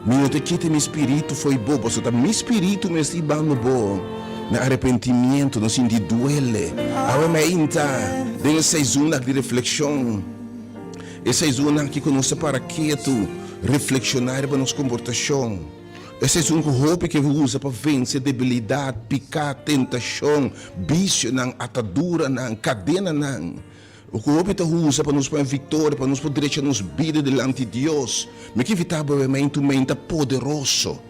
Mi no ta kita mi spiritu fo'i bo, pasobra ta mi spiritu mester hibando bo na arepentimiento, na sinti duele. Awe mainta, den e seizoen aki di reflekshon, e seizoen aki ku nos ta para ketu, reflekshoná riba nos komportashon, e seizoen ku hopi ke usa pa vense debilidat, piká, tentashon, bisionan, ataduranan, kadenanan. Ku hopi ta usa pa nos pone viktoria, pa nos por drecha nos bida dilanti Dios. Mi ke invitá bo e meintu meinta poderoso.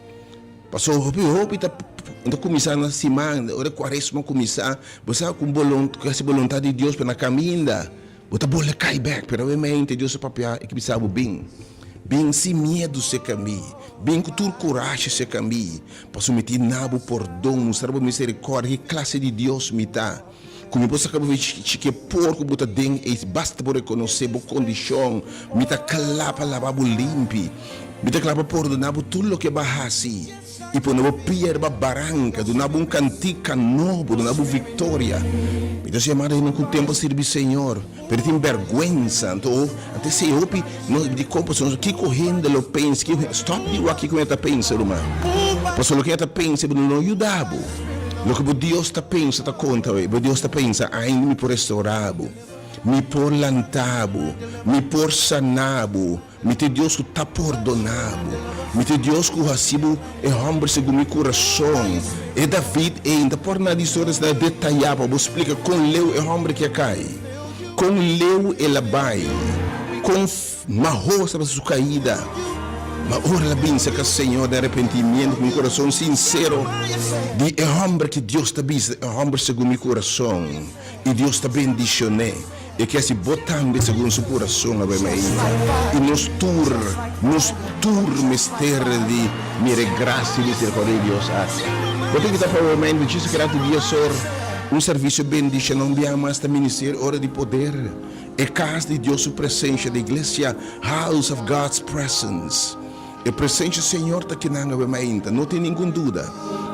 Pasobra hopi hopi ta ta kuminsá na siman, ora e kuaresma kuminsá, bo sa ku bolon ku hasi boluntat di Dios, pero na kaminda bo ta bolbe kai bèk. Pero awe meinta Dios ta papia i ke bisa bo, Bin, bin sin miedu serka mi, bin ku tur kurashi serka mi, pasobra mi tin na bo pordon, mustra bo miserikòrdia, ki klase di Dios mi ta. Ku mi por saka bo chike porku bo ta den ei basta bo rekonosé bo kondishon mi ta kla pa laba bo limpi mi ta kla pa pordona bo tur loke bo a hasi i pone bo pia riba baranka duna bo un kantika nobo duna bo viktoria mi ta yamada hende ku tempu a sirbi Señor pero tin bèrgwensa anto anto esei hopi no dikon pasobra kiko hende lo pensa kiko hende stòp di wak kiko hende ta pensa ruman pasobra loke hende ta pensa bo no yuda bo. Loke bo Dios ta pensa ta konta awe. Bo Dios ta pensa, Ainda mi por restaurá bo. Mi por lantá bo. Mi por saná bo. Mi ta e Dios ku ta pordoná bo. Mi ta e Dios ku hasi bo e hòmber segun mi kurason. E David ei, N ta por na di historia asina detayá pa bo splika kon leu e hòmber ki a kai, kon leu el a bai, kon. Ma hosa pa su kaida. Ma ora el a bin serka Señor den arepentimiento ku un kurason sinsero di e hòmber ki Dios ta bisa e hòmber segun mi kurason, i Dios ta bendishon'é, e ke hasi bo tambe segun su kurason awe mainta. I nos tur, nos tur mester di mira e grasia i miserikòrdia di Dios aki. Bo ta invitá pa awe mainta djis grati dia sor un servisio bendishoná un biaha mas ta Ministerio Ora di Poder. E kas di Dios su presencia, the iglesia, house of God's presence. E presencia Señor ta kinan awe mainta, no tin ningun duda.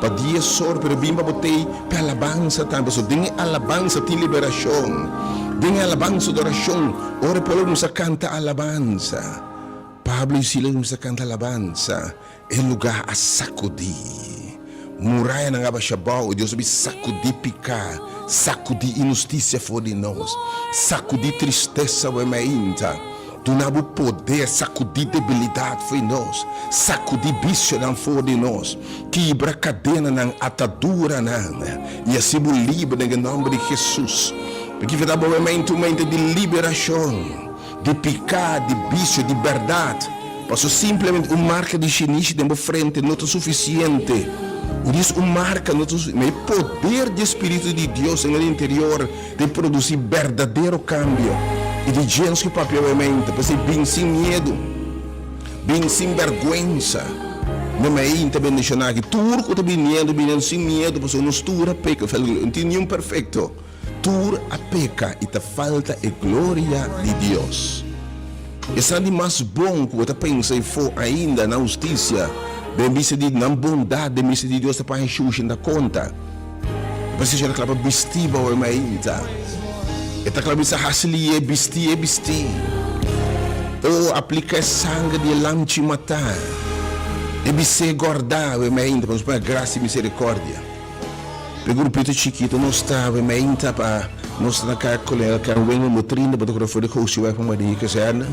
Pa dies or, pero bin pa bo tei p'e alabansa tambe, pasobra den e alabansa tin liberacion. Den e alabansa adoracion, ora e pueblo cuminsa canta alabansa, Pablo y Silas cuminsa canta alabansa, E lugá a sakudí. Murayanan a basha bou i Dios a bin sakudí piká, sakudí inhustisia for di nos, sakudí tristesa wei mainta, duna bo poder, sakudí debilidat for di nos, sakudí bisionan for di nos, kibra kadenanan, ataduranan, i hasi bo liber den e nòmber di Hesus. Mi kier ta bo wei mainta un mainta di liberashon. Di piká, di bisio, di bèrdat. Paso simplemente un marka di shinishi den bo frente no ta sufisiente. Un dies un marka no ta sufisiente. Ma e poder di e Spiritu di Dios den el interior ta produsí berdadero kambio. I di djens ku papia obviamente. P'esei bin sin miedu. Bin sin bèrgwensa. Mi mei ta bendishoná aki tur ku ta biniendo, biniendo sin miedu, pasobra nos tur a peka. No tin niun perfekto. Tur a peka i ta falta e gloria di Dios. Esnan di mas bon ku bo ta pensa i fo ainda nan hustisia den bista di nan bondat den bista di Dios ta paña shushi ta konta. E pasishero ta kla pa bisti bou e mainta. E ta kla bisa hasi lié bisti e bisti. O aplika e sanger di e lamchi matá. E bis'é gòrdá e mainta pa nos paña grasia i miserikordia. P'e grupito chikito nos ta meinta pa nos ta na kaya Kolonel Carwin number 30, bo ta kore for di Gooseweg pa Marinha Kazerne.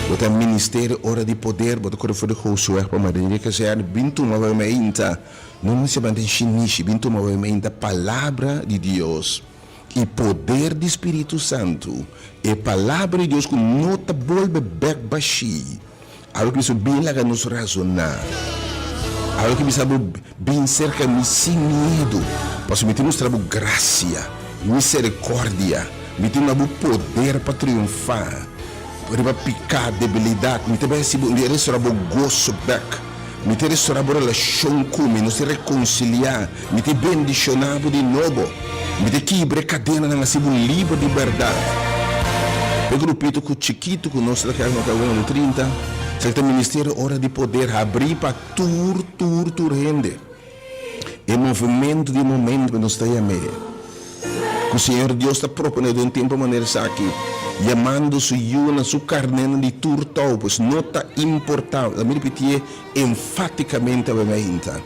Bo ta Ministerio Ora di Poder, bo ta kore for di Gooseweg pa Marinha Kazerne. Bin tuma bo meinta, no mester banta den shinishi, bin tuma bo meinta Palabra di Dios i poder di Spiritu Santu, e Palabra di Dios ku no ta bolbe bèk bashí. Awe ki bisa bin laga nos razoná. Awe ki bisa bo bin serka mi sin miedu, pasobra mi tin mustra bo grasia, miserikordia, mi tin duna bo poder pa triunfá riba piká, debilidat. Mi ta bai hasi bo, mi ta restorá bo goso bèk, mi ta restorá bo relashon ku mi, nos ta rekonsiliá, mi ta bendishoná bo di nobo, mi ta kibra e kadenanan, hasi bo liber di bèrdat. E grupito ku chikitu ku nos ta kere no ta wendo 30, esaki ta Ministerio Ora di Poder habrí pa tur tur tur hende. E movementu di momento ku nos ta yam'é. Ku Señor Dios ta proponé den tempu manera esaki, yamando Su yunan, Su karnénan di tur tou, pues no ta importá, laat mi ripitié enfátikamente awe mainta,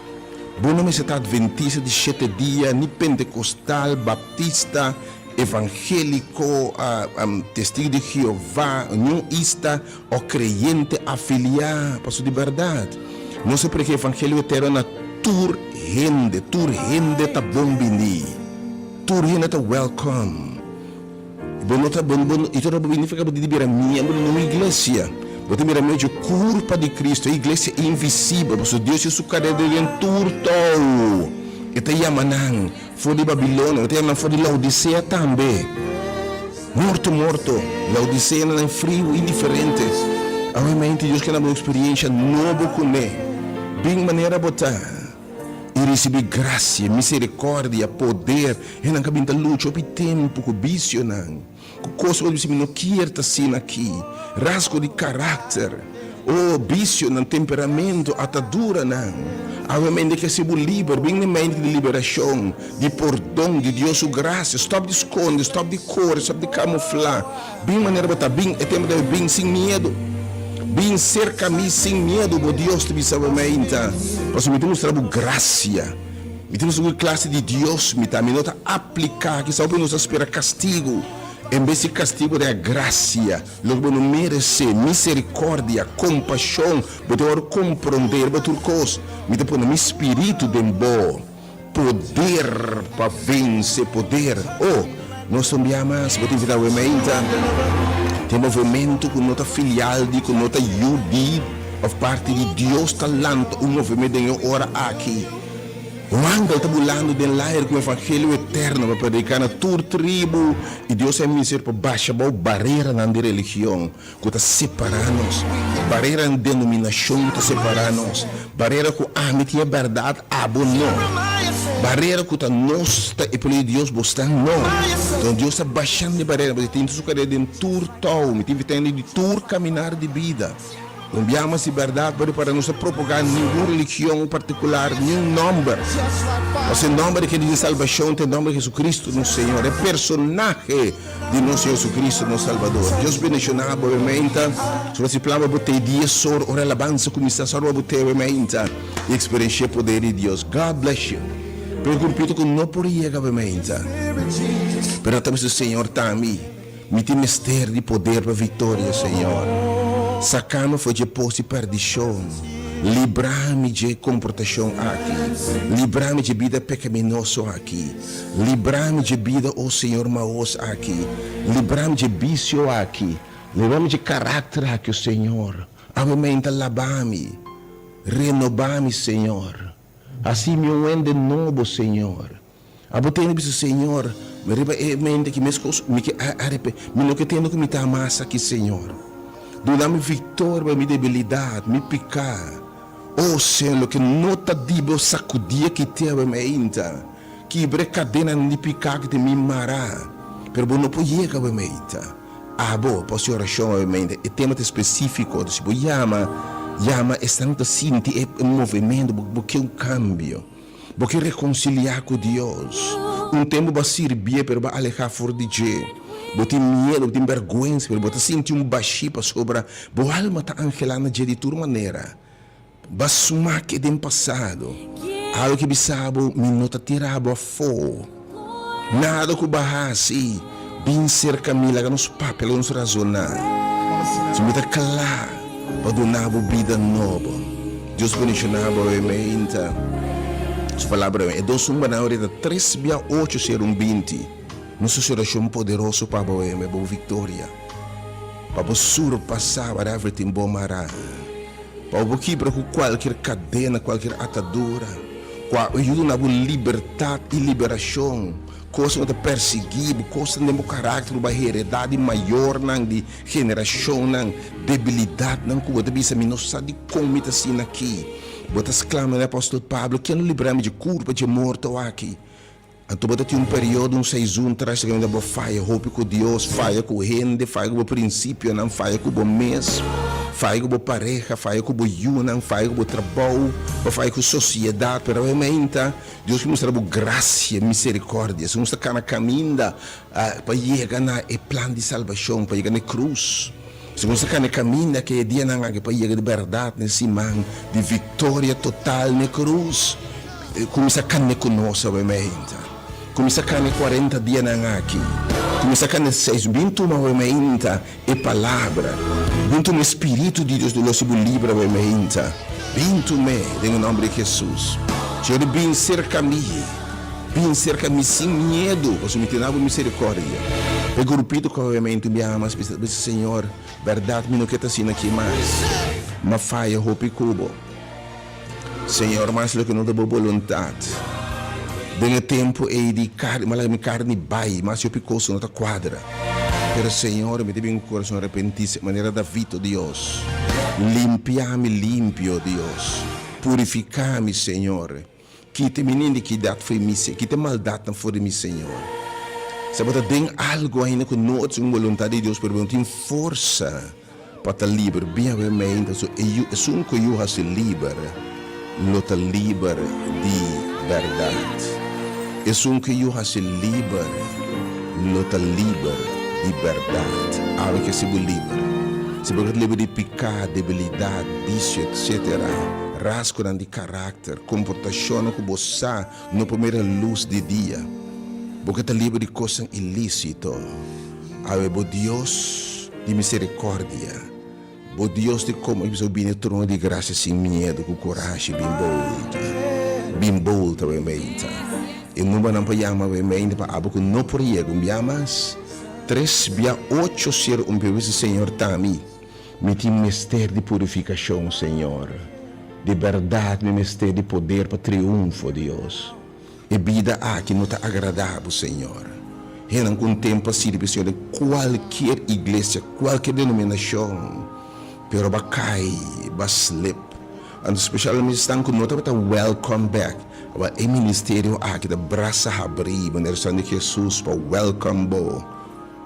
bo no mester ta adventista di shete dia, ni pentekostal, baptista, evangéliko, testigu di Jehová, niun ista o kreyente afiliá, pasobra di bèrdat nos a prediká evangelio eterno na tur hende, tur hende ta bon bini, tur hende ta wèlkòm. Bo no ta, bo, bo, i tur bo bini fika bo di bira miembro di un iglesia. Bo ta bira miembro dje kurpa di Cristo, e iglesia invisibel, pasobra Dios tin su kadena den tur tou. E ta yama nan for di Babilonia, e ta yama nan for di Laodisea tambe. Morto, morto. Laodisea nan friu, indiferente. Awe mente Dios ke na bo un eksperiencia nobo kuné. Bin manera bo ta. I risibí grasia, misericordia, poder. Hendenan ka bin ta lucha hopi tempu ku bisionan, ku kos ku bo ta bisa mi no kier ta asina aki, rasgo di karakter, o bisionan, temperamento, ataduranan. Awe mente ke hasi bo liber, bin na e mente di liberashon, di pordon, di Dios su grasia. Stòp di skonde, stòp di kore, stòp di kamuflá. Bin manera bo ta, bin e tempu ta bin sin miedu. Bin serka mi sin miedu, bo Dios ta bisa bo meinta, pasobra mi ta mustra bo grasia. Mi ta mustra bo ki klase di Dios mi ta. Mi no ta apliká kisas hopi nos ta spera kastigu. En bes di kastigu ta grasia, loke bo no meresé, miserikòrdia, kompashon. Bo ta wòrdu komprondé riba tur kos. Mi ta pone mi spiritu den bo. Poder pa vence poder. Oh, nos ta un bia mas, bo ta invita awe meinta den movemento cu no ta filial di, cu no ta yu di of parti di Dios ta lanta un movemento den e ora aki. Un angel ta bulando den lair cu evangelio eterno pa predica na tur tribu y Dios a miser pa basha bao bareranan di religion. Ku ta separá nos, barera di denominashon ku ta separá nos, barera ku ami tin e bèrdat, abo no, barera ku ta nos ta e pueblo di Dios, bo sta no. Enton Dios ta bashando e barera, pasobra e tin su karera den tur tou, mi tin vitende di tur kaminar di bida. Un biaha mas di bèrdat bo ripará nos ta propagá ningun religion partikular, niun nòmber, pasobra e nòmber di ken di salbashon ta e nòmber di Jesucristo nos Señor, e personahe. Di nos Señor Jesucristo, nos Salbador. Dios bendiciona bo meinta. Solo si plan bo te dies or, ora alabansa cuminsa, solo bo te meinta y experiencia e poder di Dios. God bless you. Pero cu repito cu no por yega bo meinta. Pero ta bisa Señor ta mi. Mi tin mester di poder pa victoria, Señor. Saca mi for dje pos di perdicion. Libra mi dje comportacion aki. Libra mi dje bida pecaminoso aki. Librami dje bida, o Señor maos aki. Librami dje bisio aki. Librami dje karakter aki, o Señor. Awe meinta laba mi. Renoba mi, Señor. Hasi mi un hende nobo, Señor. Abo tende bisa, Señor, mi riba e mente aki meskos mi ke arepe. Mi no ke tende ku mi ta mas aki, Señor. Duna mi viktoria riba mi debilidat, mi piká. O Señor, loke no ta di bo sakudí aki te awe meinta. Kibra e kadenanan di piká ku tin mi mará. Pero bo no por yega awe meinta. Abo por hasi orashon awe meinta. E tema ta spesífiko. Si bo yama, yama esnan ku ta sinti e movementu. Bo ke un kambio. Bo ke rekonsiliá ku Dios. Un tempu bo a sirbié pero bo a alehá for di dje. Bo tin miedu, bo tin bèrgwensa, pero bo ta sinti un bashí pasobra bo alma ta anhelá na dje di tur manera. Bo a smak e den pasado. Algu ke bisa bo, Mi no ta tira bo afó. Nada ku bo a hasi, bin serka mi, laga nos papia, laga nos razoná. Si mi ta kla pa duna bo bida nobo. Dios bendishoná bo awe meinta. Su palabra awe. E dos numbernan awe ta tres bia ocho sero un 20. Nos hasi orashon poderoso pa bo awe, bo viktoria. Pa bo surpasá whatever tin bo mará. Pa bo kibra ku kualkier kadena, kualkier atadura, kua a yuda na bo libertat i liberashon. Kosnan ku ta persiguí bo, kosnan den bo karakter ku bo a heredá di mayornan, di generashonnan, debilidatnan ku bo ta bisa, Mi no sa dikon mi ta asina aki. Bo ta sklama na apòstel Pablo, Ken lo libra mi dje kurpa dje morto aki? Anto bo ta tin un periodo, un seizun tras kaminda bo faya hopi ku Dios, faya ku hende, faya ku bo prinsipionan, faya ku bo mes, Faya ku bo pareha, faya ku bo yunan, faya ku bo trabou, bo faya ku sosiedat, pero awe mainta Dios ke mustra bo grasia, miserikòrdia. Si nos ta kana kaminda pa yega na e plan di salbashon, pa yega na e krus, si nos ta kana e kaminda ke e dianan aki pa yega di bèrdat na e siman di viktoria total na e krus, kuminsá kana ku nos awe mainta. Kuminsá kana e kuarenta dianan aki. Kuminsá kana e seis. Bin tuma awe mainta E Palabra. Bin tuma e Spiritu di Dios lo hasi bo libre awe meinta. Bin tum'é den e nomber di Hesus. Señor di bin serka mi. Bin serka mi sin miedu, pasobra mi tin abo misericordia. P'e grupito ku awe meinta un biaha mas bisa, bisa Señor, bèrdat mi no ke ta asina aki mas. M'a faya hopi ku bo. Señor, mas loke no ta bo boluntat. Den e tempu ei di karni, mi a laga mi karni bai, mas hopi kos no ta kuadra. Pero Señor, mi ta bin ku kurason arepentí, manera David, o Dios. Limpia mi limpio, o Dios. Purifiká mi, Señor. Kita mi inikidat for di mi, kita e maldatnan for di mi, Señor. Sa bo ta den algu ainda ku no ta segun boluntat di Dios, pero bo no tin forsa. Pa ta liber bin awe meinta so e yu esun ku yu hasi liber lo ta liber di bèrdat. Esun ku yu hasi liber lo ta liber di bèrdat. Awe ke si bo liber. Si bo ta liber di piká, debilidat, bisio etsetera, rasgonan di karakter, komportashonnan ku bo sa no por mira lus di dia. Bo ke ta liber di kosnan ilisito. Awe bo Dios di misericordia, bo Dios di como bisa bini e trono di gracia sin miedo, cu corashi bin bolta, bin bolta awe meinta. E numbernan pa yama awe meinta pa abo cu no por yega un bia mas, tres bia ocho sero un bia bisa Señor ta mi, mi tin mester di purificacion Señor, di berdad mi mester di poder pa triunfo Dios. E bida aki no ta agradá bo, Señor. Hennan ku un tempu a sirbi Señor den kualkier iglesia, kualkier denominashon, pero ba kai, ba slip. Anto speshalmente esnan ku no tabata welcome back, awor e ministerio aki ta brasa habrí manera esnan di Jesus pa welcome bo.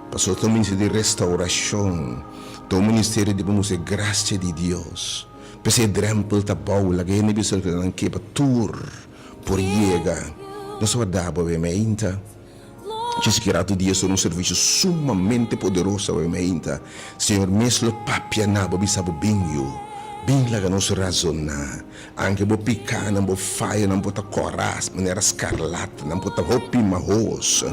Pasobra ta un ministerio di restaurashon, ta un ministerio di pa mustra e grasia di Dios. P'esei e drèmpel ta bou, laga hende bisa loke nan ke pa tur. Por yega nos warda bo awe meinta. Djis ki ratu dia so un servicio sumamente poderoso awe meinta. Señor mes lo papia na bo bisa bo bin yu, bin laga nos razona. Anke bo picanan, bo fayonan por ta cora manera scarlat, nan por ta hopi mahos,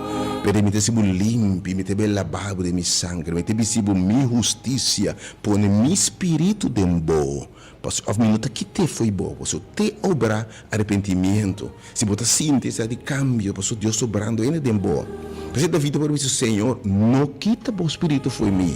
pero mi ta hasi bo limpi, mi ta be laba bo den mi sangre, mi ta bisti bo mi husticia, pone mi spiritu den bo. Pasobra of mi no ta kit'é fo'i bo, pasobra te obra arepentimiento. Si bo ta sinti esaki di cambio, pasobra Dios ta obrando hende den bo. P'esei David a por bisa, Señor, no kita bo spiritu fo'i mi.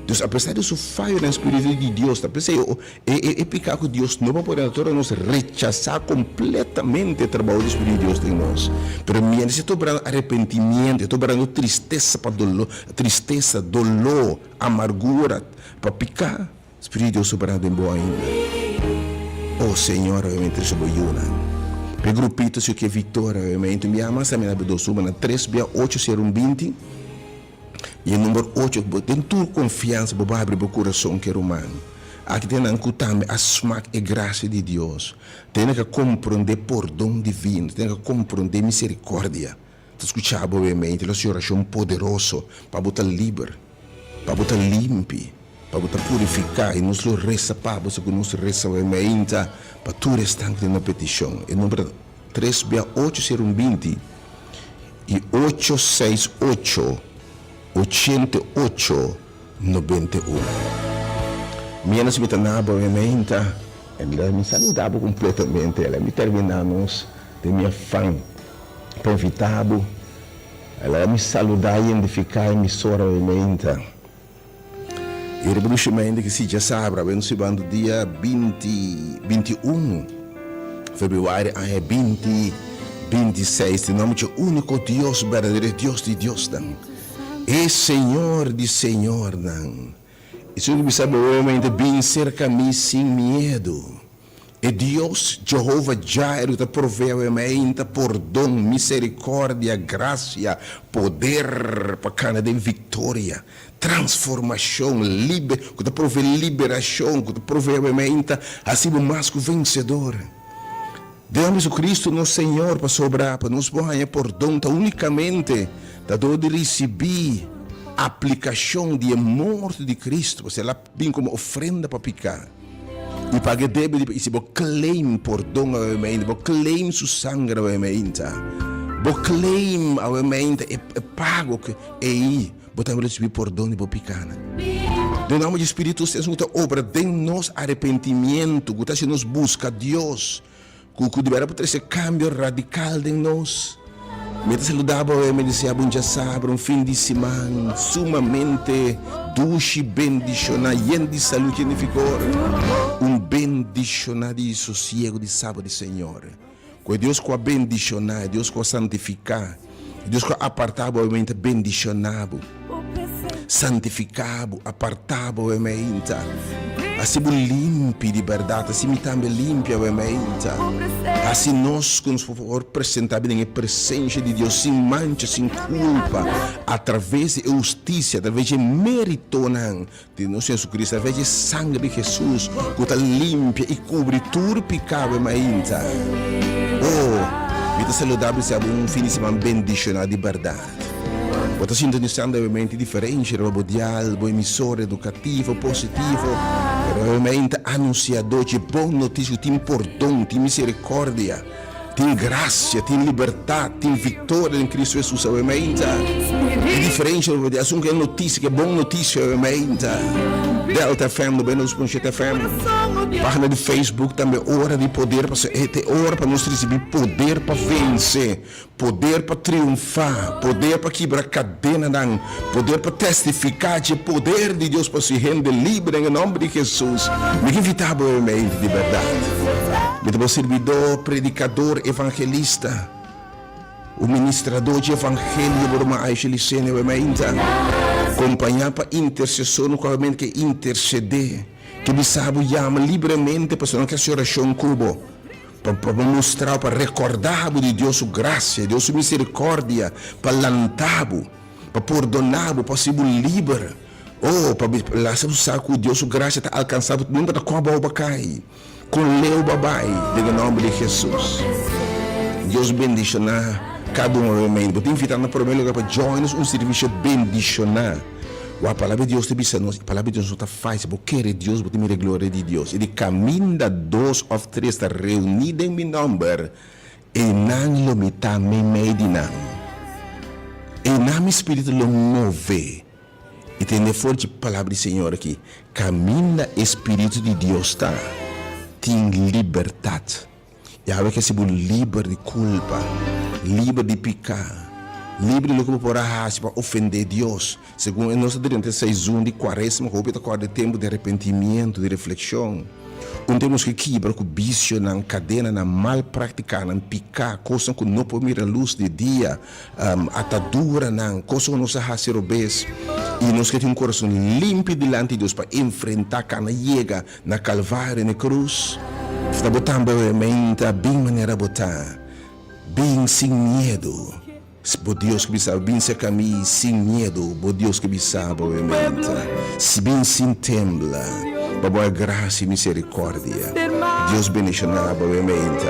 Dus apesar di su fayo den spiritu di Dios, ta p'esei e e piká ku Dios no por pone ora nos rechasá kompletamente e trabou di spiritu di Dios den nos. Pero mientras e ta obrando arepentimiento, e ta obrando tristesa pa doló, tristesa, doló, amargura pa piká. Spiritu Dios soberano den bo ainda. Oh Señor awe mi trese bo yunan. P'e grupito si ke victoria awe mi un bia mas tambe na dos suma na tres bia ocho sero un binti y e number ocho bo den tur confiansa bo por habri bo curason ke ruman aki tin nan cu tambe a smak e gracia di Dios tene ke comprende pordon divino tene ke comprende misericordia ta scucha bo awe mi ta haci oracion poderoso pa bo ta liber pa bo ta limpi. Pa bo ta purifiká i nos lo resa pa bo, segun nos resa awe meinta pa tur esnan ku tin una petishon. E number ta tres bia ocho sero un binti i ocho seis ocho ochenta i ocho nobenta i un. Miéntras mi ta na bo awe meinta, en mi saluda bo kompletamente, el a mi terminá nos den mi afan pa invitá bo, el a mi saludá i identifiká e emisora awe meinta. E revolushonamento ki si djasabra awe nos ribando dia binti binti unu februari aña binti binti seis den nomber dje uniko Dios berdadero e Dios di diosnan e Señor di señornan. Esun ki bisa bo awe mainta bin serka mi sin miedu. E Dios, Jehova Jireh, ta provee awe mainta pordon, misericordia, gracia, poder pa cana den victoria, transformacion, libe, cu ta provee liberacion, cu ta provee awe mainta haci bo mas cu vencedor. Den nomber di Jesucristo nos Señor, pasobra pa nos por haña pordon ta unicamente ta dor di ricibi aplicacion di e morto di Cristo, pasobra el a bin como ofrenda pa pica. I paga e debe di i si bo claim pordon awe meinta, bo claim su sanger awe meinta, bo claim awe meinta e pago ku ei, bo ta risibi pordon di bo pikanan. Den nomber di Spiritu Santu ku ta obra den nos arepentimiento, ku ta hasi nos buska Dios, Ku ku di bèrdat por trese kambio radikal den nos. Mi ta saluda bo awe, mi desea bo un djasabra, un fin di siman sumamente dushi, bendishoná, yen di salud, yen di vigor, un bendishoná di sosiego di Saba di Señor. Ku e Dios ku a bendishoná, e Dios ku a santifiká, e Dios ku a apartá bo awe mi ta bendishoná bo. Santifiká bo, apartá bo wemeinta. Hasi bo limpi di bèrdat, hasi mi tambe limpi awemeinta. Hasi nos ku nos por presentá den e presensia di Dios sin mancha, sin kulpa, atraves di e hustisia, atraves di e méritonan di nos Señor Jesucristo, atraves di e sangre di Hesus ku ta limpia i kubri tur piká awemeinta. Oh, mi ta saludá bo i desea bo un fin di siman bendishoná di bèrdat. Bo ta sintonisando obviamente diferencia riba bo dial, bo emisora edukativo, positivo, pero obviamente anunsiadó dje bon notisia ku tin pordon, tin miserikordia, tin grasia, tin libertat, tin viktoria den Kristu Hesus obviamente. E diferencia riba bo dial esun ku e notisia, ku e bon notisia obviamente. Delta FM, 92.7 FM, Pagina di Facebook tambe Ora di Poder, pasobra e ta e ora pa nos risibi poder pa vense. Poder pa triunfá, poder pa kibra kadenanan, poder pa testifiká dje poder di Dios pa hasi hende liber den e nòmber di Hesus. Mi ke invitá bo e mente di bèrdat. Mi ta bo sirbidó, predikador, evangelista, un ministradó dje evangelio, bo ruman Aisha Licenia awe mainta, kompañá pa intersesornan ku awe ke intersedé, ke bisa bo yama libremente pasobra nan ke hasi orashon ku bo. Pa pa bo mustra bo, pa rekordá bo di Dios su grasia, Dios su miserikordia, pa lanta bo, pa pordoná bo, pa hasi bo liber. Oh, pa lasa bo sa ku Dios su grasia ta alkansá bo, nunka ta kòba bo pa kai. Kon leu bo a bai, den e nòmber di Hesus. Dios bendishoná kada un obviamente. Bo ta invitá na promé lugar pa join nos un servisio bendishoná. Wak, Palabra di Dios ta bisa nos, i Palabra di Dios no ta fai, si bo kere Dios, bo ta mira e gloria di Dios. I di kaminda dos òf tres ta reuní den mi nòmber, einan lo mi ta meimei di nan. Einan mi spiritu lo move. I tende for dje Palabra di Señor aki, Kaminda e Spiritu di Dios ta, tin libertat. Yahweh ke hasi bo liber di kulpa, liber di piká, liber di loke bo por a hasi pa ofendé Dios. Segun e nos ta drenta e seizon di Kuaresma, hopi ta kòrda e tempu di arepentimiento, di reflekshon. Un tempu nos ke kibra ku bisionan, kadenanan, mal praktikanan, piká, kosnan ku no por mira lus di dia, ataduranan, kosnan ku nos a hasi robes. I nos ke tin un kurason limpi dilanti Dios pa enfrentá kana yega Na Calvario, na e cruz, ta bo tambe obviamente bin manera bo ta, bin sin miedo, bo Dios ke bisa bo, bin cerca mi sin miedo, bo Dios ke bisa bo obviamente, bin sin tembla, pa bo haña gracia y misericordia, Dios bendiciona bo obviamente.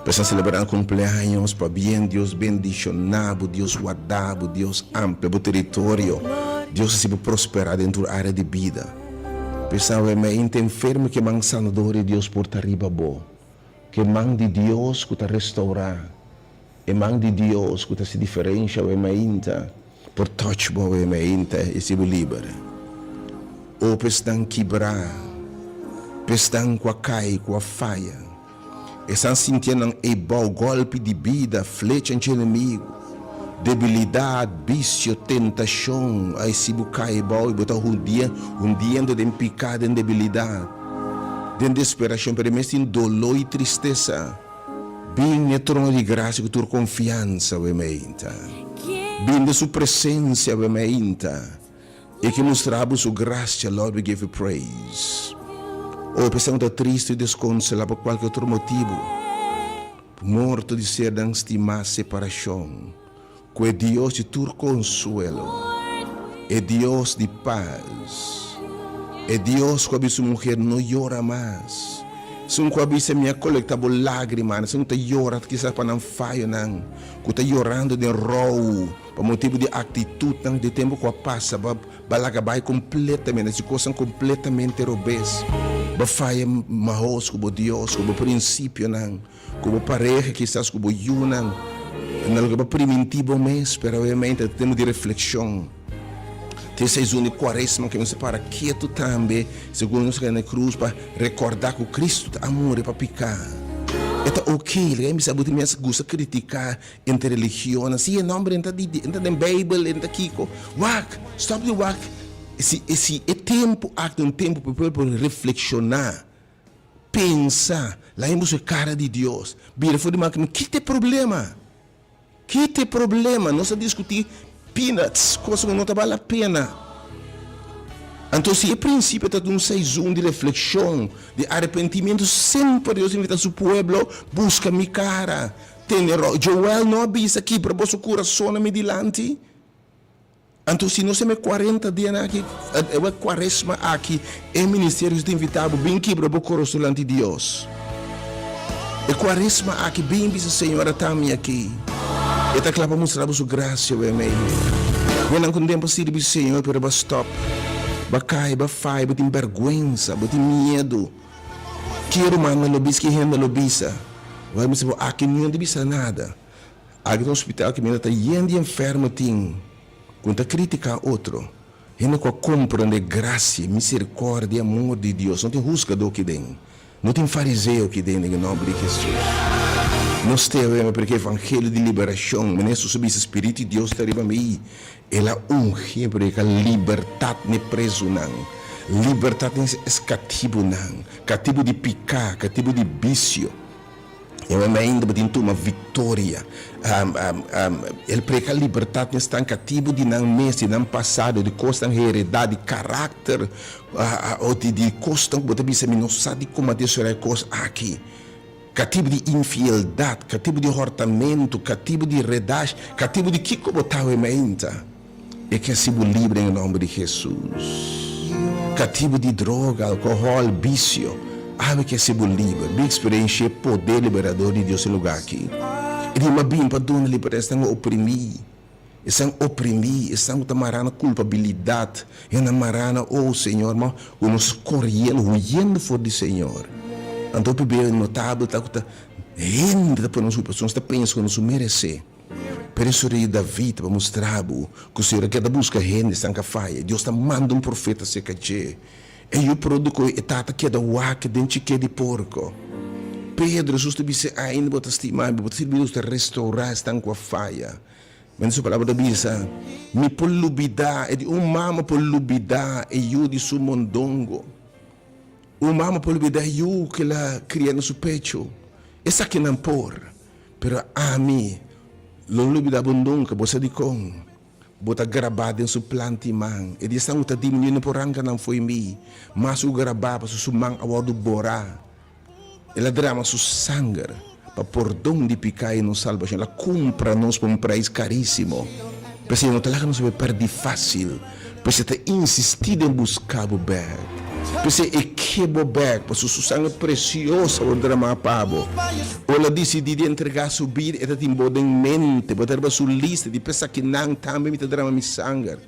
P'esnan celebrando cumpleaños, pabien Dios bendiciona bo, Dios warda bo, Dios amplia bo territorio, Dios haci bo prospera den tur area di bida. P'esei awe mi a enfermo ku e man sanador di Dios por ta riba bo, ku e man di Dios ku ta restourá, e man di Dios ku ta hasi diferensha awe mainta por touch bo awe mainta i hasi bo liber. O pa esnan kibrá, pa esnan ku a kai, ku a faya. Esnan sintié nan ei bou gòlpi di bida, flecha dje enemigu, debilidat, bisio, tentashon. Ai, si bo kai bou i bo ta hundiendo den piká, den debilidat, den desperashon, pero e mes tin doló i tristesa, bin n'e trono di grasia ku tur konfiansa, awe meinta. Bin den su presensia, awe meinta. E ke mustra bo su gracia, Lord we give you praise. O p'esnan ku ta tristu i deskonsolá pa kualke otro motibu, morto di sernan stimá, separashon, ku e Dios di tur konsuelo, e Dios di pas, e Dios ku a bisa un muher no yora mas, esun ku a bisa mi a kolektá bo lágrimanan, esun ku ta yora kisas pa nan fayonan, ku ta yorando den rou pa motibu di aktitutnan di tempu ku a pasa, bo a laga bai kompletamente, hasi kosnan kompletamente robes, bo a faya mahos ku bo Dios, ku bo prinsipionan. Ku bo pareha, kisas ku bo yunan, na loke bo a primintí bo mes, pero obviamente ta tempu di reflekshon. Ta e seizon di kuaresma ku nos ta para ketu tambe, segun nos a kai na e krus, pa rekordá ku Kristu ta a muri pa piká. E ta oke, laga mi bisa bo tin mes gusta kritiká entre religionnan, si e nòmber e ta di, e ta den Beibel, e ta kiko. Wak, stòp di wak, si si e tempu aki ta un tempu pa e pueblo por reflekshoná. Pensa, laga boso e kara di Dios. Bira for di man ki ta e problema? Ki ta e problema? Nos a diskutí peanuts, kos ku no ta bal la pena. Anto si e prinsipio ta di un seizon di reflekshon, di arepentimentu, semper Dios invitá su pueblo, buska mi kara, tene rou. Joel no a bisa, Kibra boso kurason na mi dilanti? Anto si nos heme cuarenta dianan aki, e cuaresma aki, e ministerio ta invita bo bin kibra bo corazon dilanti Dios. E cuaresma aki bin bisa Señor ata mi aki. E ta cla pa mustra bo su gracia wea mei. Wenan cu tempo sirbi Señor pero bo a stop, bo a cay, bo a faya, bo tin berguensa, bo tin miedo. Ki rumannan lo bisa, ki hende lo bisa? Bo a bisa bo aki niun ta bisa nada. Aki den hospital ki mira ta yen di enfermo tin ku ta critica otro. Hende ku a comprende gracia, misericordia, amor di Dios. No tin husgado ki den. No tin fariseo ki den den e nomber di Jesus. Nos te awema predica evangelio di liberacion. Mene Jesus a bisa Spiritu di Dios ta riba mi. El a ungi predica libertad n'e prezunan, libertad n'e escatibunan, catibu di pica, catibu di bicio. E homber ainda bo tin tuma victoria. El preka libertad n'esnan catibu di nan mes, di nan pasado, di cosnan hereda, di caracter, o di cosnan cu bo ta bisa mi no sa di como a desorea e cos aki. Catibu di infieldad, catibu di hortamento, catibu di redash, catibu di kico bo ta awe mainta. E ke hasi bo libre den e nomber di Hesus. Katibu di droga, alkohòl, bisio, awe ke hasi bo liber. Bin eksperenshia e poder liberador di Dios e lugá aki. E di m'a bin pa duna libertad esnan ku oprimí, esnan oprimí, esnan ku ta mará na kulpabilidat, esnan mará na, oh Señor, ma ku nos koriendo, huyendo for di Señor. Anto hopi bes notabel ta ku ta hende ta pone nos culpa, pasobra nos ta pensa ku nos meresé. Pero eso rei David pa mustra bo ku si ora ke ta buska hende esnan ka faya, Dios ta manda un profeta serka dje. E yu pródigo e tata keda wak den chike di porko. Pedro, Jesus ta bis'é, Ainda bo ta stima mi, bo ta sirbi Dios ta restourá esnan ku a faya. Mende su palabra ta bisa, Mi por lubidá, e di un mama por lubidá e yu di su mondongo? Un mama por lubidá e yu ku el a kria na su pechu? Esakinan por. Pero ami lo no lubidá bo nunka, bo sa dikon? Bo ta grabá den su plant'i man. E di esnan ku ta diminui no por ranka nan fo'i mi, mas ku grabá pasobra su man a wòrdu borá. El a drama su sanger pa pordon di piká i nos salbashon. El a kumpra nos pa un preis karísimo. P'esei no ta laga nos bai pèrdí fásil. P'esei ta insistí den buská bo bèk. P'esei e ke bo bèk, pasobra su sanger presioso a wòrdu dramá pa bo. Ora el a disidí di entregá su bida, e ta tin bo den mente, bo ta riba su lista di p'esakinan tambe mi ta drama mi sanger.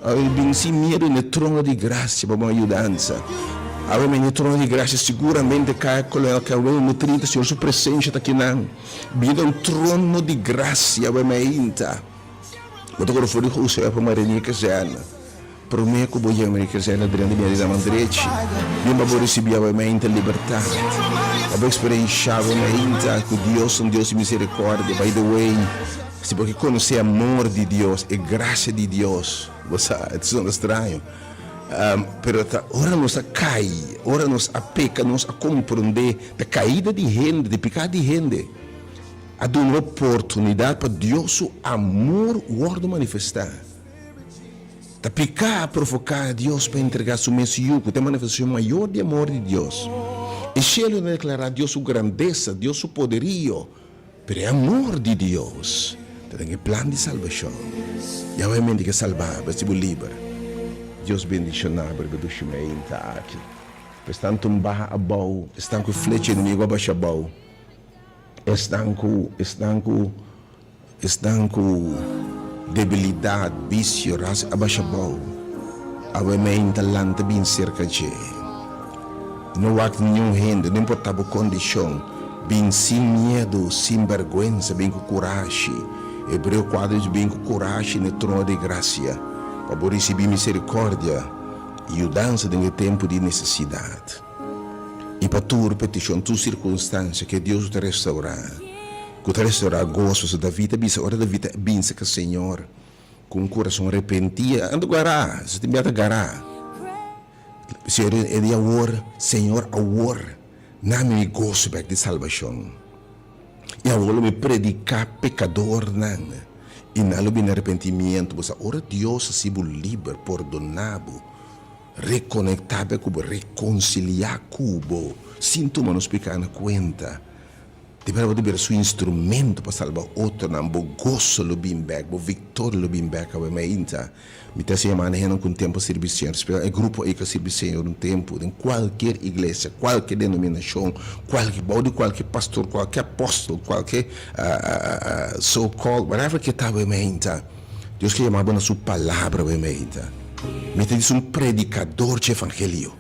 Awe bin sin miedu n'e trono di grasia pa bo ayudansa. Awe mi n'e trono di grasia siguramente kaya Kolonel Kerwin mi 30 Señor su presencia ta kinan. Bini un trono di grasia awe mi ainta. Bo ta kore for di José pa Marinier Kazerne. Prome ku bo yega Marinier Kazerne drenta bini di na man drechi. Bin pa bo risibi awe mi ainta libertat. Pa bo eksperensha awe mi ainta ku Dios ta un Dios di miserikordia. By the way, si bo ke konosé amor di Dios, e grasia di Dios, bo sa, e ta sona straño. Pero ta ora nos a kai, ora nos a peka, nos a komprondé ta kaida di hende, di piká di hende. A duna oportunidat pa Dios su amor wòrdu manifestá. Ta piká a provoká Dios pa entregá su mes Yu, ku ta e manifestashon mayor di amor di Dios. E shelu ta deklará Dios su grandesa, Dios su poderio, pero e amor di Dios ta den e plan di salbashon. Yahweh mente ke salba bo, hasi bo liber. Dios bendishoná bo riba dushi meinta aki. Pa esnan tumba abou, esnan ku flecha enemigu a basha abou, esnan ku, esnan ku. Esnan ku debilidat, bisio, ras a basha bou, awe mei ta lanta bin serka dje. No wak niun hende, no importa bo kondishon, bin sin miedu, sin bèrgwensa, bin ku kurashi. Hebreo kuater dici, Bin ku kurashi na e trono di grasia, pa bo risibí miserikòrdia i yudansa den e tempu di nesesidat. I pa tur petishon, tur sirkunstansia, ke Dios ta restaurá. Ku ta restorá goso. So David a bisa, ora David a binse ka Señor ku un kurason repentí, a anda gará, su tin bia ta gará. Señor e di awor, Señor, awor na mi mi goso bek di salbashon, i awor lo mi prediká pekadornan, i nan lo bini arepentimiento. Bo sa, ora Dios hasi bo liber, pordoná bo, rekonektá bek ku bo, rekonsiliá ku bo, sin tuma nos piká na kuenta, Di manera bo ta bira su instrumento pa salba otronan, bo goso lo bin bek, bo viktoria lo bin bek awe mainta. Mi ta hasi yamá na hendenan ku un tempu a sirbi Señor, spesial e grupo ei ku a sirbi Señor un tempu, den kualkier iglesia, kualkier denominashon, kualkier, bou di kualkier pastor, kualkier apòstel, kualkier so called, whatever ke ta awe mainta, Dios ke yama bo na su palabra awe mainta. Mi ta disi un predikador dje evangelio.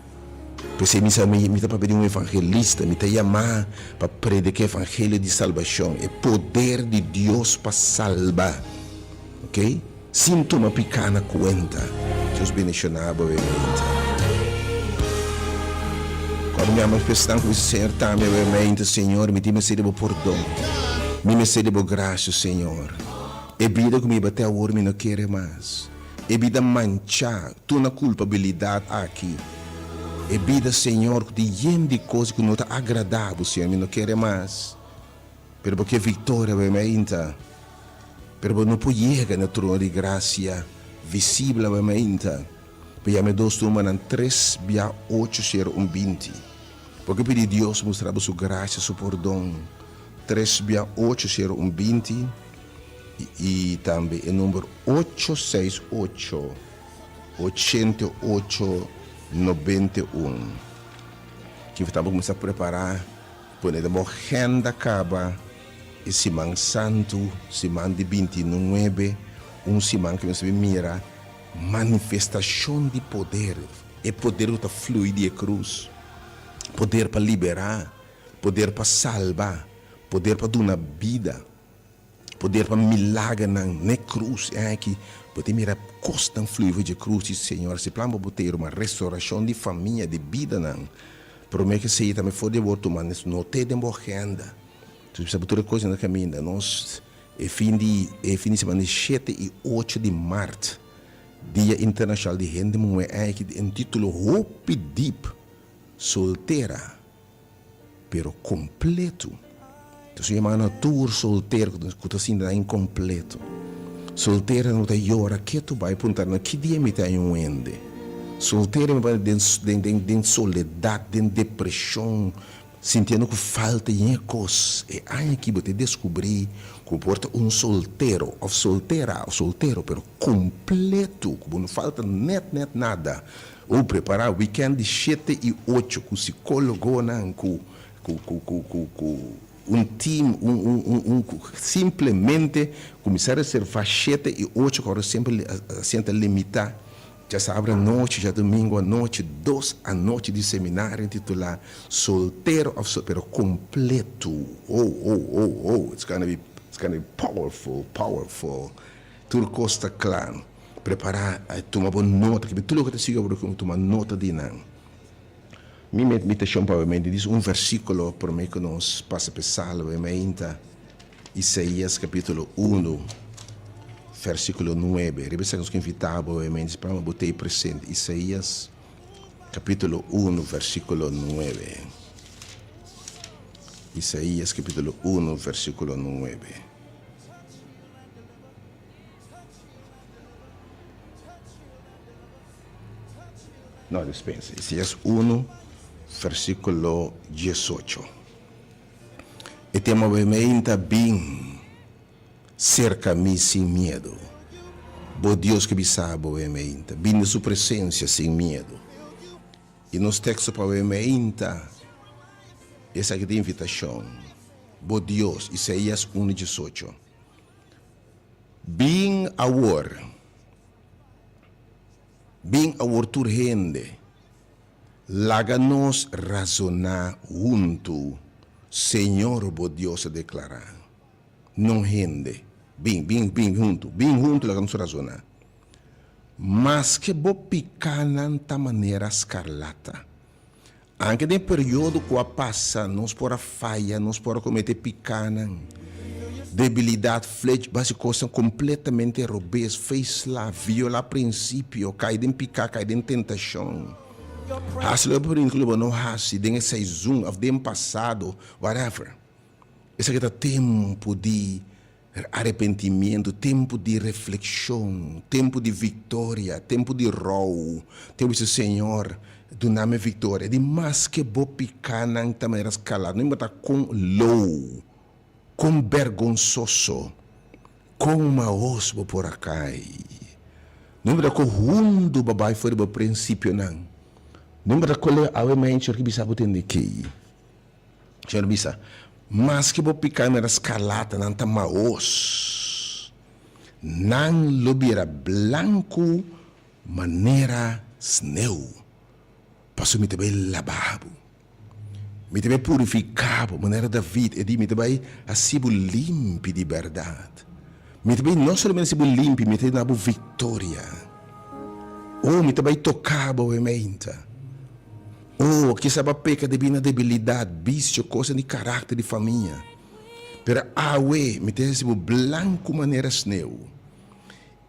P'esei mi sa mi mi ta papia di un evangelista, mi ta yamá pa prediká evangelio di salbashon, e poder di Dios pa salba, ok, sin tuma piká na kuenta. Dios bendishoná bo obviamente. Kòrda mi ama esnan ku bisa Señor tambe obviamente, Señor mi tin mester di bo pordon, mi mester di bo grasia Señor, e bida ku mi hiba te awor mi no kere mas. E bida manchá, tur na kulpabilidat aki. E bida, Señor, ku tin yen di kos ku no ta agradá Bo, Señor, mi no kere mas. Pero Bo ke viktoria awe mainta. Pero Bo no por yega na trono di grasia visibel awe mainta. Bo yama e dos numbernan tres bia ocho sero un binti. Bo ke pidi Dios mustra bo su grasia, su pordon. Tres bia ocho sero un binti. I tambe e number ocho seis ocho, ochenta i ocho, nobenta i un. Ki bo ta kuminsá prepará, pone den bo agenda kaba e siman santu, siman di binti i nuebe, un siman ku nos ta bin mira manifestashon di poder, e poder ku ta flui di e krus, poder pa liberá, poder pa salba, poder pa duna bida. Poder pa milagernan n'e krus e aki bo ta mira kosnan flui for dje krus di Señor si plan pa bo ta irma restaurashon di famia di bidanan prome ke esei tambe for di bo tuma nes note den bo agenda entonces bisa bo tur e kos na kaminda nos e fin di e fin di semana di shete i ocho di mart dia internashonal di hende muhé aki un titulo hopi dip soltera. pero kompletu. Ta su yamá na tur soltero ku ta sinti nan inkompleto. Solteronan ku ta yora ketu bai puntra nan ki dia mi ta haña un hende. Soltero mi bai den den den soledat, den depreshon, sintiendo ku falta yen kos. E aña aki bo ta deskubrí ku bo por ta un soltero òf soltera òf soltero pero kompletu, ku bo no falta nèt nèt nada. O prepará wikènt di shete i ocho ku sikólogonan, ku ku ku ku ku ku un tim, un un un un ku simplemente kuminsá reservá shete i ocho ku ora semper asiento ta limitá. Djasabra anochi, djadumingu anochi, dos anochi di seminario intitulá Soltero òf sol pero kompletu. Oh oh oh oh it's gonna be it's gonna be powerful powerful. Tur kos ta kla. Prepará, tuma bo nota, kibe tur loke ta sigui abo ku tuma nota di nan. Mi meditashon pa awe dis un versíkulo promé ku nos pasa p'e sala awe mainta, Isaías kapítulo unu, versíkulo nuebe. Riba esaki nos ke invitá bo awe mainta pa bo ta ei presente. Isaías kapítulo unu, versíkulo nuebe. Isaías kapítulo unu, versíkulo nuebe. No, dispensa, Isaías unu, versíkulo diesocho. E tema awe ta bin serka mi sin miedu. Bo Dios ke bisa bo awe ta bin den su presensia sin miedu. I nos teksto pa awe ta esaki ta invitashon, Bo Dios, Isaías unu diesocho. Bin awor, bin awor tur hende, laga nos razoná huntu, Señor bo Dios a deklará. No hende. Bin, bin, bin huntu, bin huntu laga nos razoná. Maske bo pikánan ta manera skarlata, Anke den e periodo ku a pasa nos por a faya, nos por a komete pikánan, debilidat, flech, basi kosnan kompletamente robes, fe sla, violá prinsipio, kai den piká, kai den tentashon, hasi loke bo por ku lo bo no hasi den e seizun òf den pasado, whatever. Esaki ta tempu di Arepentimiento, tempu di reflekshon, tempu di viktoria, tempu di rou, tempu di bisa, Señor, duna mi viktoria. Di maske bo pikánan ta manera skalá, no importá kon lou, kon bergonsoso, kon mahos bo por a kai, no importá kon hundu bo a bai for di bo prinsipionan, no importá kon leu awe mensha ki bisa bo tende kei. Señor bisa, Maske bo piká manera skarlata, nan ta mahos. Nan lo bira blanku manera sneu. Pasobra mi ta bai laba bo. Mi ta bai purifiká bo, manera David e di, mi ta bai hasi bo limpi di bèrdat. Mi ta bai no solamente hasi bo limpi, mi ta duna bo viktoria. O, mi ta bai toká bo awe-meinta. Oh, kisa bo a peka debí na debilidat, bisio, kosnan di karakter di famia. Pero awe mi ta hasi bo blanku manera sneu,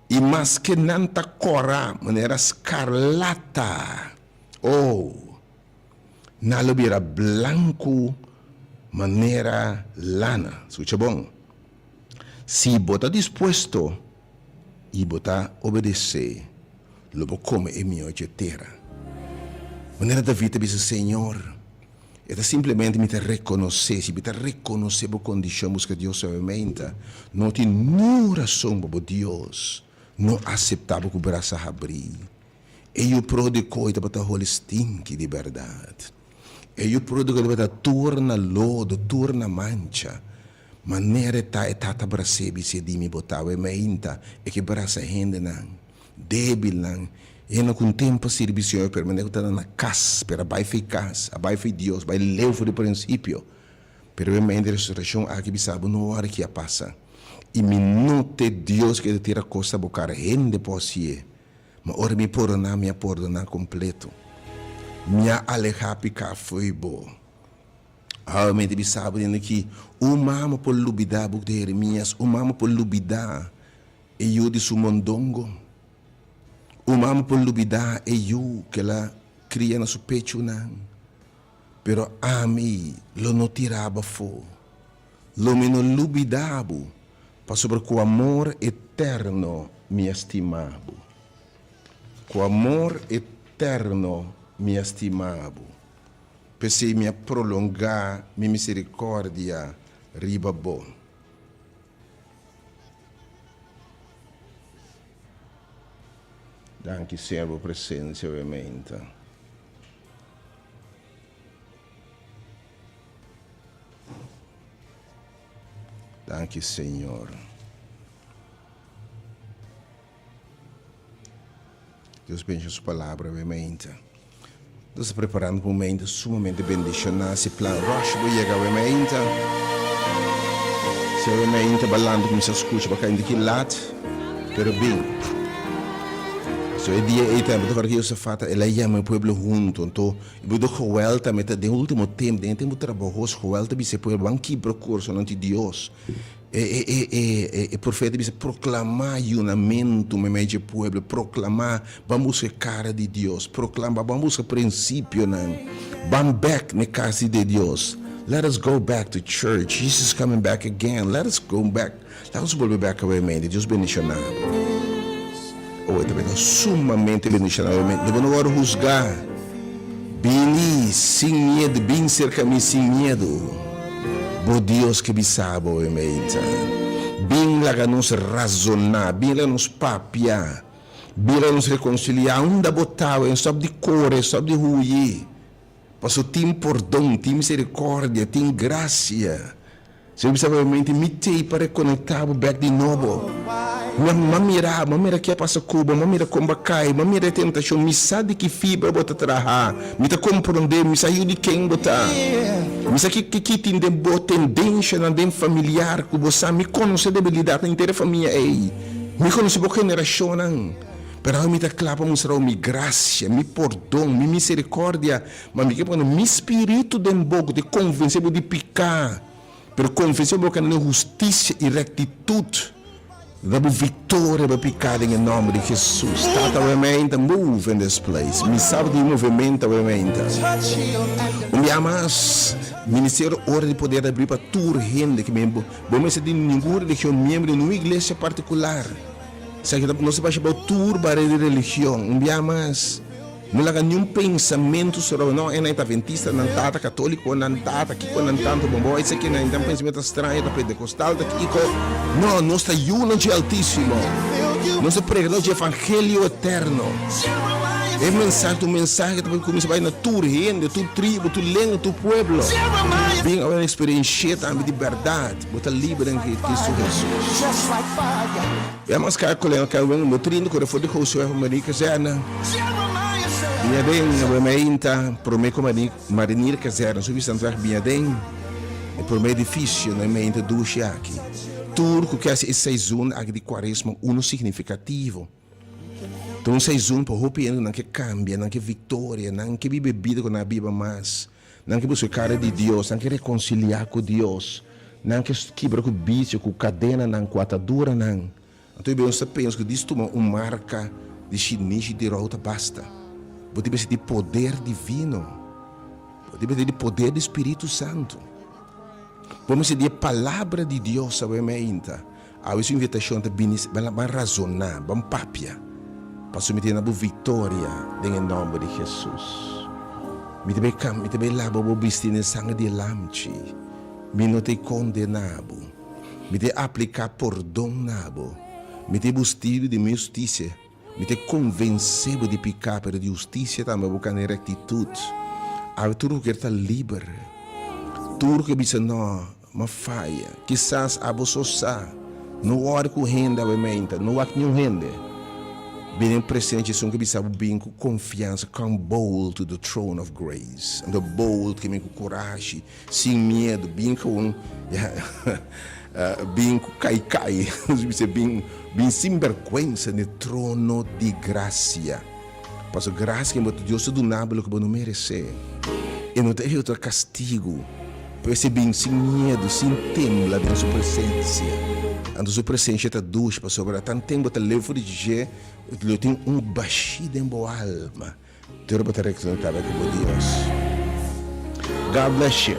i maske nan ta kòrá manera skarlata, oh, nan lo bira blanku manera lana. Skucha bon. Si bo ta dispuesto i bo ta obedesé, lo bo kome e mihó dje tera. Manera David ta bisa, Señor, e ta simplemente mi ta rekonosé, si mi ta rekonosé bo kondishon, buska Dios suavemente, no tin niun rason pa bo Dios no aseptá bo ku brasa habrí. E yu pródigo ei tabata holi stinki di bèrdat. E yu pródigo tabata tur na lodo, tur na mancha. Manera e ta e tata bras'é bis'é di mi bo ta awe meinta e ke brasa hendenan débilnan hende ku un tempu a sirbi Señor pero manera ku ta na kas pero a bai for e kas a bai for e Dios bai leu for di prinsipio pero awe meinta e restaurashon aki bisa bo no ora ki a pasa i mi no te Dios ke ta tira kos na bo kara hende por hasié ma ora mi pordoná mi a pordoná kompleto mi a alehá piká fo'i bo. Awe mi ta bisa bo den aki, un mama por lubidá, buk di Jeremias, un mama por lubidá e yu di su mondongo. Un mama por lubidá e yu ku el a kria na su pechunan. Pero ami lo no tira bo afó. Lo mi no lubidá bo, pasobra ku amor eterno mi a stima bo. Ku amor eterno mi a stima bo. P'esei mi a prolongá mi miserikòrdia riba bo. Danki, Señor, bo presensia obviamente. Danki, Señor. Dios bendicion su palabra obviamente. Nos ta preparando pa un momento sumamente bendiciona. Si plan rush bo yega obviamente. Si obviamente balando cuminsa scucha pa cay un laat, pero bin. So e dia ey tambe ta acorda cu Josafat el a yama e pueblo hunto. Anto e pueblo Joel tambe ta den ultimo tempo, den e tempo trabahoso Joel ta bisa e pueblo ban kibra cursonan di Dios. E profeta bisa, Proklamá yunamentu meimei dje pueblo, proklamá, ban buska e kara di Dios, proklamá, ban buska prinsipionan, ban bèk na e kas di Dios. Let us go back to church, Jesus is coming back again, let us go back, laga nos bolbe bèk awe mente. Dios bendishoná bo. Oh, e ta bira sumamente bendishoná. Lo bo no wòrdu husgá. Bini sin miedu, bin serka mi sin miedu. Bo Dios ke bisa bo e meinta. Bin laga nos razoná, bin laga nos papia, bin laga nos rekonsiliá. Unda bo ta awe? Stòp di kore, stòp di huyi. Paso tin pordon, tin miserikòrdia, tin grasia. Señor bisa bo mente, Mi t'ei pa rekonektá bo bèk di nobo. Mi a m'a mira, m'a mira ke a pasa ku bo, m'a mira kon bo a kai, m'a mira e tentashon, mi sa di ki fibra bo ta traha, mi ta komprondé, mi sa yu di ken bo ta. Mi sa ki ki tin den bo tendenshanan den familiar ku bo sa, mi konosé debilidatnan henter e famia ei, mi konosé bo generashonnan. Pero awe mi ta kla pa mustra bo mi grasia, mi pordon, mi miserikòrdia. Ma mi ke pone mi spiritu den bo ku ta konvensé bo di piká, pero konvensé bo kende den hustisia i rektitut, da bo viktoria riba piká den e nòmber di Hesus. Tata awe meinta, move in this place. Mi sa bo tin movemento awe meinta. Un bia mas, Ministerio Ora di Poder ta abrí pa tur hende ke bo mester di ningun religion, miembro di ningun iglesia partikular. Esaki ta nos ta basha bou tur barera di religion. Un bia mas. No laga niun pensamentu soroba, no, nan ta adventista, nan tata katoliko, nan tata kiko, nan tanto bon bo esaki, nan nan pensamentu ta straño, ta pentecostal, ta kiko. No, nos ta yunan dje Altisimo. Nos ta predikador dje evangelio eterno. E mensahe ta un mensahe ku ta kuminsá bai na tur hende, tur tribu, tur lenga, tur pueblo. Bin awe eksperensh'é tambe di bèrdat, bo ta liber den Kristu Hesus. Ya mas ka kolega ka wen bo trinta kore for di Josué pa Marie Kazerne. Biña den we meinta prome ku Marinir Kazerne su Visantweg biña den e prome edifisio na e meinta dushi aki. Tur ku ke hasi e seizoen aki di Kuaresma unu signifikativo. Ta un seizoen pa hopi hende ku nan ke kambia, nan ke viktoria, nan ke biba e bida ku nan a biba mas. Nan ke buska e kara di Dios, nan ke rekonsiliá ku Dios, nan ke kibra ku bisio, ku kadenanan, ku ataduranan. Anto e nos ta pensa ku dis tuma un marka di shinishi di rou ta basta. Bo tin mester di poder divino. Bo tin mester di poder di Spiritu Santu. Bo mester di e Palabra di Dios awe meinta. Awe su invitashon ta bini, ban razoná, ban papia, pasobra mi ta yena bo viktoria den e nòmber di Hesus. Mi ta bai kam, mi ta bai laba bo bisti den sanger di e Lamchi. Mi no ta e kondená bo. Mi ta e apliká pordon na bo. Mi ta e bustido di mi hustisia. Mi ta konvensé bo di piká, pero di hustisia tambe bo kanda e rektitut. Awe tur ku kier ta liber. Tur ku bisa no. Ma faya. Kisas abo so sa. No wòri ku hende awe meinta. No wak niun hende. Bini den presensia esun ku bisa bo bin ku konfiansa, come bold to the throne of grace. Anto bold ke men ku kurashi, sin miedu, bin gewoon, ya, bin ku kai kai, nos bisa bin, bin sin bèrgwensa na e trono di grasia. Pasobra grasia ken bo ta Dios ta duna bo loke bo no meresé. E no ta ehecuta castigu, pero esei bin sin miedu, sin tembla den su presencia. Anto su presencia ta dushi, pasobra tanten bo ta leu for di dje, lo tin un bashí den bo alma, te ora bo ta reconecta ku bo Dios. God bless you.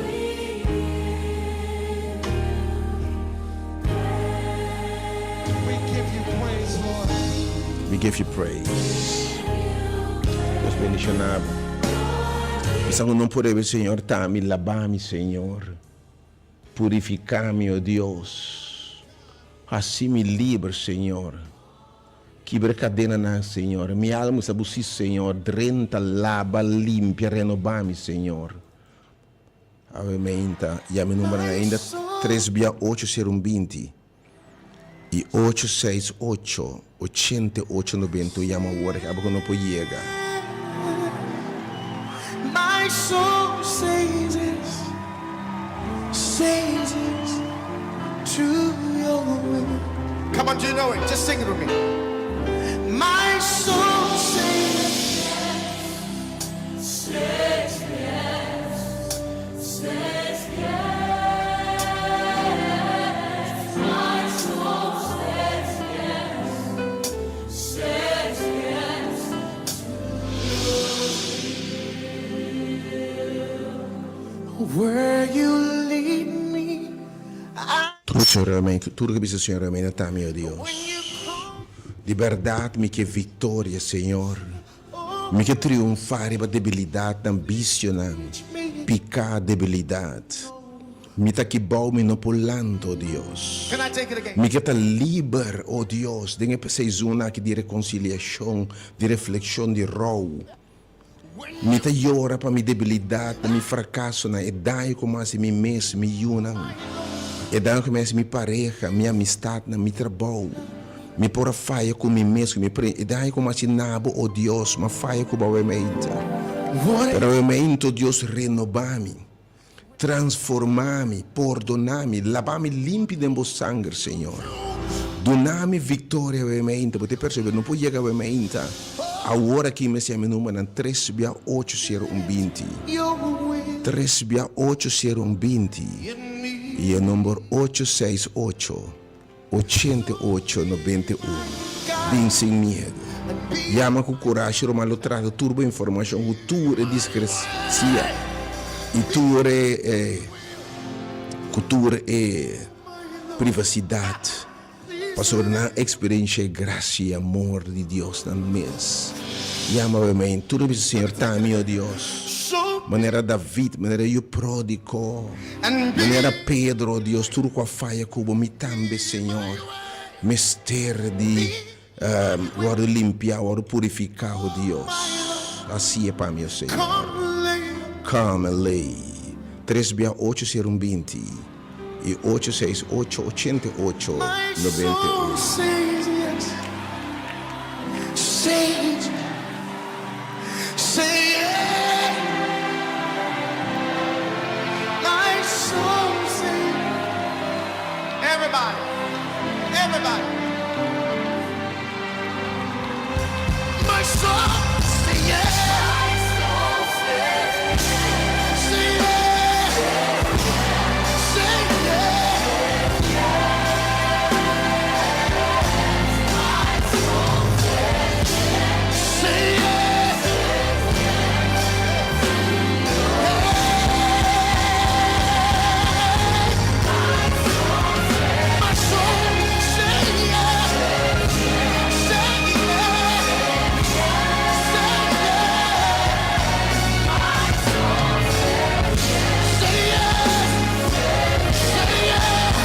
We give you praise, Lord. We give you praise. Dios bendiciona bo. Bisa cu no por rebe, Señor, ta mi, laba mi, Señor. Purifica mi, oh Dios. Haci mi liber, Señor. Kibra cadenanan, Señor. Mi alma sa busi, Señor. Drenta, laba, limpia, renoba mi, Señor. Awe meinta ya mi numbernan ainda tres bia ocho sero un binti i ocho seis ocho ochenta i ocho nobenta un yama awor abo ku no por yega. My soul says yes, says yes to your will. Come on, do you know it? Just sing it with me. My soul says yes, says yes, says yes. My soul says yes, says yes to Where you lead me, I. Tur señor Romein, tur ke bisa señor Romein ta mi, o Dios. Di bèrdat mi ke viktoria, Señor. Mi ke triunfá riba debilidatnan, bisionan, piká, debilidat. Mi ta aki bou, mi no por lanta, o Dios. Mi ke ta liber, o Dios, den e seizon aki di rekonsiliashon, di reflekshon, di rou. Mi ta yora pa mi debilidatnan, mi frakasonan, e daño ku mi a hasi mi mes, mi yunan, e daño ku mi a hasi mi pareha, mi amistatnan, mi trabou. Mi por a faya ku mi mes, ku mi pre, e daño ku mi a hasi na bo, o Dios, mi a faya ku bo awemente. Pero awemente, o Dios, renobá mi, Transformá mi, pordoná mi, labá mi limpi den bo sanger, Señor. Duná mi viktoria awe meinta, bo ta percibí, no por yega awe meinta. Awor aki mester yama e numbernan tres bia ocho sero un binti, tres bia ocho sero un binti, i e number ocho seis ocho. 88 91 Bin sin miedu. Yama ku kurashi Roman lo trata tur bo informashon ku tur e diskresia i tur e ku tur e privasidat pasobra nan eksperensha e grasia i amor di Dios nan mes. Yama bo mei tur a bisa Señor ta mi o Dios manera David manera yu prodigo. Manera Pedro, Dios, tur ku a faya ku bo, mi tambe, Señor, mester di wòrdu limpiá, wòrdu purifiká, o Dios. Hasié pa mi, o Señor. Come and lay. Tres bia ocho sero un binti i ocho seis ocho ochenta i ocho 91. My soul sings. Everybody, everybody. My soul say yes. Say yes. Say yes. Say yes. My soul say yes. Say yes. Say yes. Say yes. Say yes.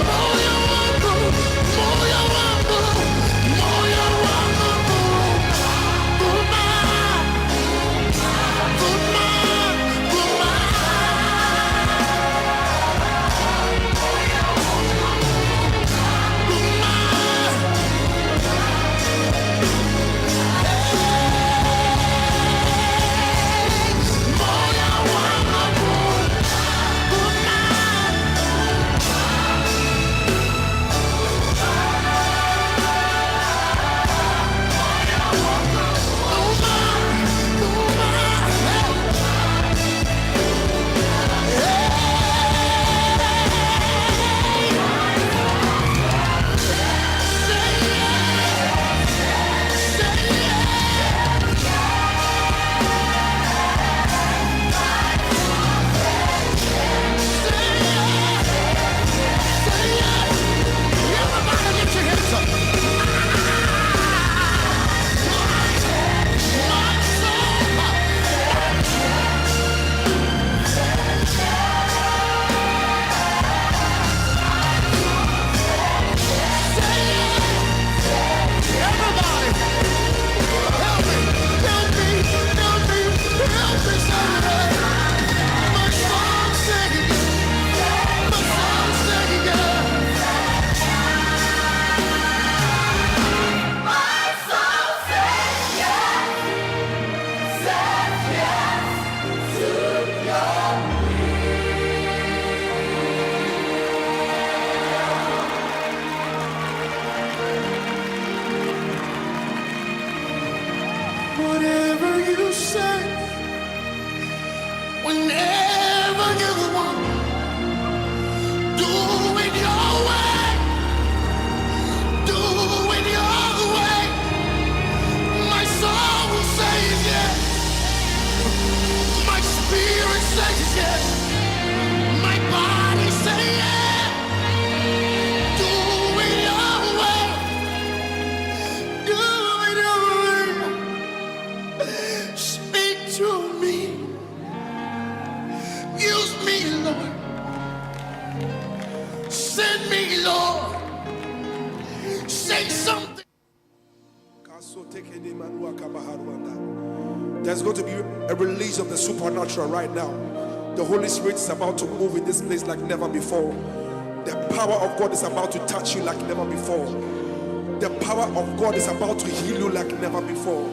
Moyo wangu, moyo wangu, moyo wangu, vuma, vuma, vuma. Vuma. Moyo wangu, vuma. Vuma, vuma. Say yes. Say yes. Say yes. Say yes. Everybody lift your hands up. My soul. Say yes. Everybody, help me, help me, help me, help me say yes. My soul say yes. My soul say yes. My soul says yes, says yes to your Whatever you say, whenever you want, do it your way, do it your way. My soul says yes, my spirit says yes, my body says yes. Do it your way. There's going to be a release of the supernatural right now. The Holy Spirit is about to move in this place like never before. The power of God is about to touch you like never before. The power of God is about to heal you like never before.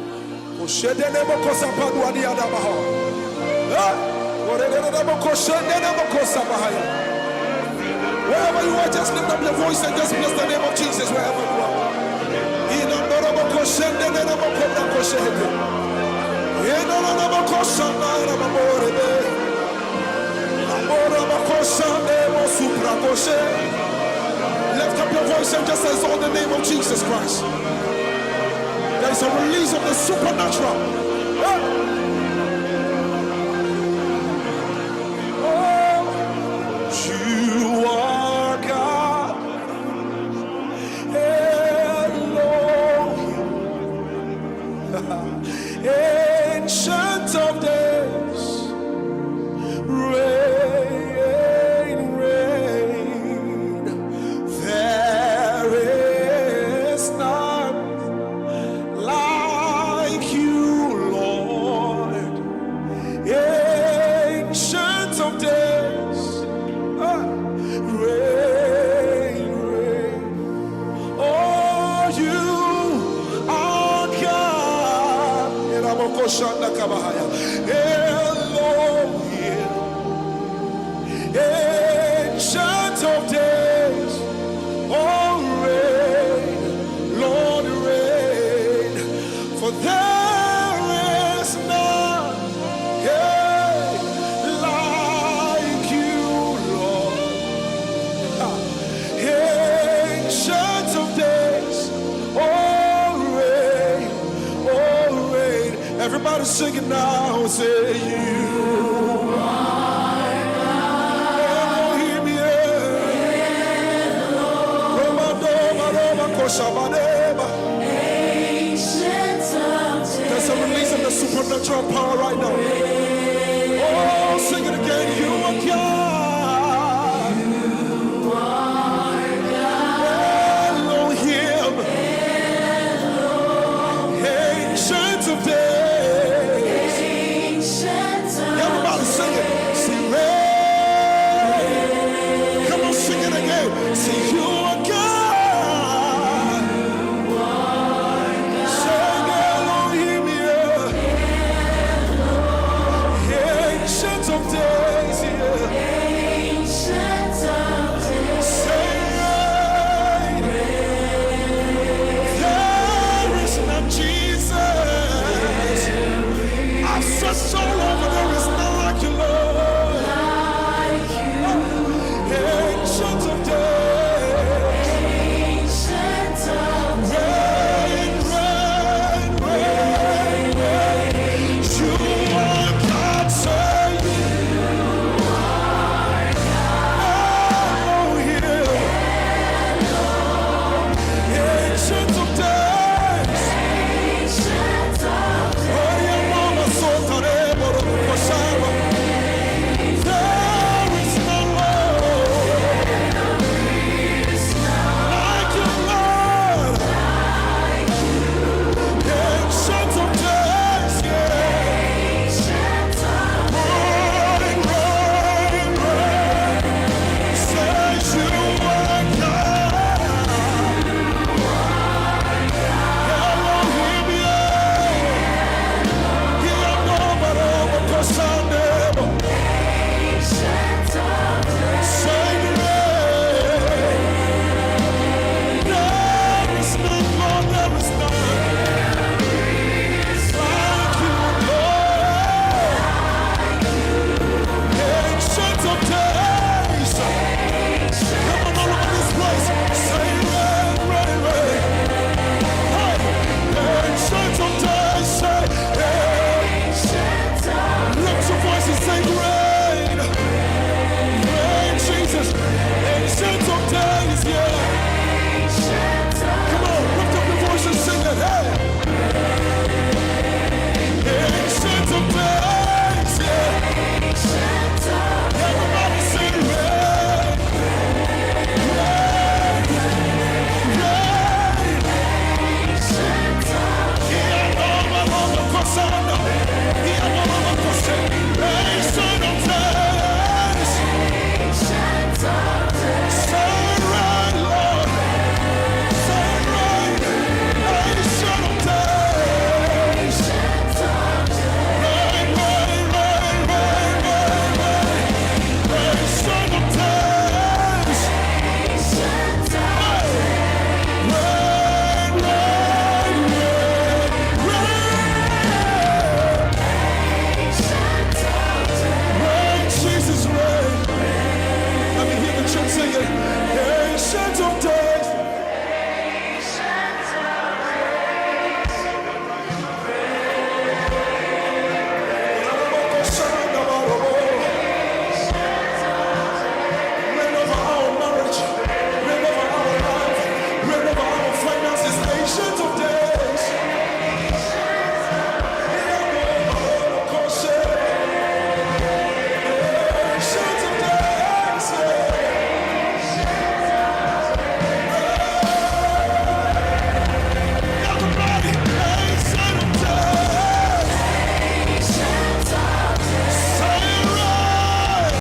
Wherever you are, just lift up your voice and just bless the name of Jesus wherever you are. Lift up your voice and just exalt the name of Jesus Christ. There is a release of the supernatural. Oh, you are God. Elohim. Ancient of days. Reign, reign. There is none like you, Lord. Ancient of days. Reign, reign. Oh, you are God. Elohim. Ancient of days. Oh, reign, Lord, reign. For there is none, yeah, like you, Lord. Ancient of days, oh, reign, oh, reign. Everybody sing it now, say you. Elohim, yeah. Roma, doma, roma, koshabadeba. There's a release of the supernatural power right now. Oh, sing it again. You are God. Elohim. Ancient of days. Everybody sing it. Sing reign. Come on, sing it again. Say you are God. Sing Elohim, yeah. Ancient of days, yeah. Say, there is none, Jesus. I searched all